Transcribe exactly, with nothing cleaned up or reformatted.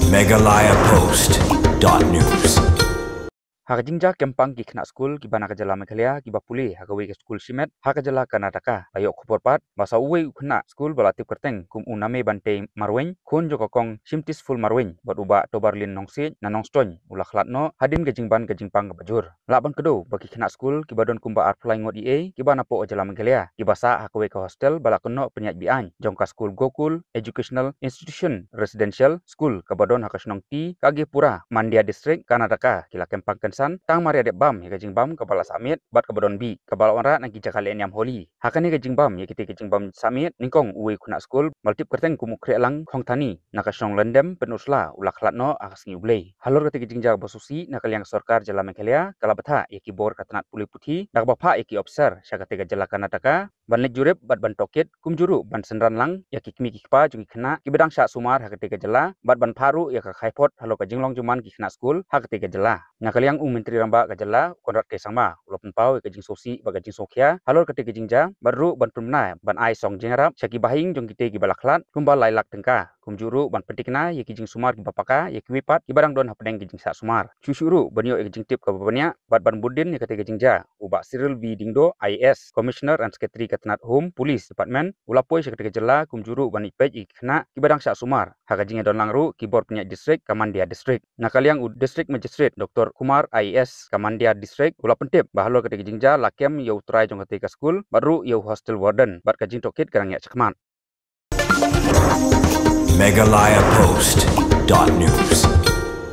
Meghalaya Post dot news. Ha ka jingjia kempang ki khynnah skul kiba na ka jylla Meghalaya kiba pule ha kawei ka skul shimet ha ka jylla Karnataka la ïoh khubor pat ba sa uwei u khynnah skul ba la tip kyrteng kum u Name Bante Marwein, khun jong ka kong Shimtisful Marwein bad u bah Tobarlin Nongsiej na Nongstoiñ, u la khlad noh hadien ka jingban ka jingpang kaba jur. Lah ban kdew ba ki khynnah skul kiba don kumba arphew lai ngut ïa kiba na poh ka jylla Meghalaya kiba sah ha kawei ka hostel ba la kynnoh pynïaid beaiñ jong ka skul Gokul Educational Institution Residential School kaba don ha ka shnong T Kagepura, Mandya District, Karnataka, ki la kempang kynsan tang mar ïa dep bam ïa ka jingbam kaba la sah miet bad kaba don bih kaba la wanrah na ki jaka leh niam holi. Ha kane ka jingbam ïa kitei ka jingbam sah miet, nyngkong uwei u khynnah skul ba la tip kyrteng kum u Khrialang Khongthani na ka shnong Lyndem, Pynursla, u la khlad noh ha ka sngi U Blei. Halor katei ka jingjia ba sngewsih, na ka liang sorkar jylla Meghalaya ka la bthah ïa ki bor ka tnat pule puthi da kaba phah ïa ki ophisar sha katei ka jylla Karnataka ban leit jurip bad ban tohkit, kumjuh ruh ban synran lang ïa ki kmie ki kpa jong ki khynnah kiba dang shah sumar ha katei ka jylla bad ban phah ruh ïa ka khaiphot halor ka jinglong jingman ki khynnah skul ha katei ka jylla. Na ka liang u Myntri Rangbah ka jylla, u Conrad K Sangma, u la pynpaw ïa ka jingsngewsih bad ka jingsngewkhia halor katei ka jingjia bad ruh ban pynbna ban ai song jingïarap sha ki bahaïing jong kitei kiba la khlad kumba lai lak tyngka, kumjuh ruh ban pynthikna ïa ki jingsumar kiba paka ïa kiwei pat kiba dang don hapdeng ki jingshah sumar. Shuh shuh ruh ban ïoh ïa ka jingtip kaba bniah bad ban bud dien ïa katei ka jingjia, u bah Cyril B Diengdoh, I A S, Commissioner and Secretary ka tnat Home Police Department, u la poi sha katei ka jylla kumjuh ruh ban ïa peit ïa ki khynnah kiba dang shah sumar. Ha ka jingïadon lang ruh ki bor pynïaid district ka Mandya District. Na ka liang u District Magistrate Doktor Kumar, I A S, ka Mandya District, u la pyntip ba halor katei ka jingjia la kem ïa u trai jong katei ka skul bad ruh ïa u hostel warden bad ka jingtohkit ka dang ïaid shakhmat. Meghalaya Post dot news.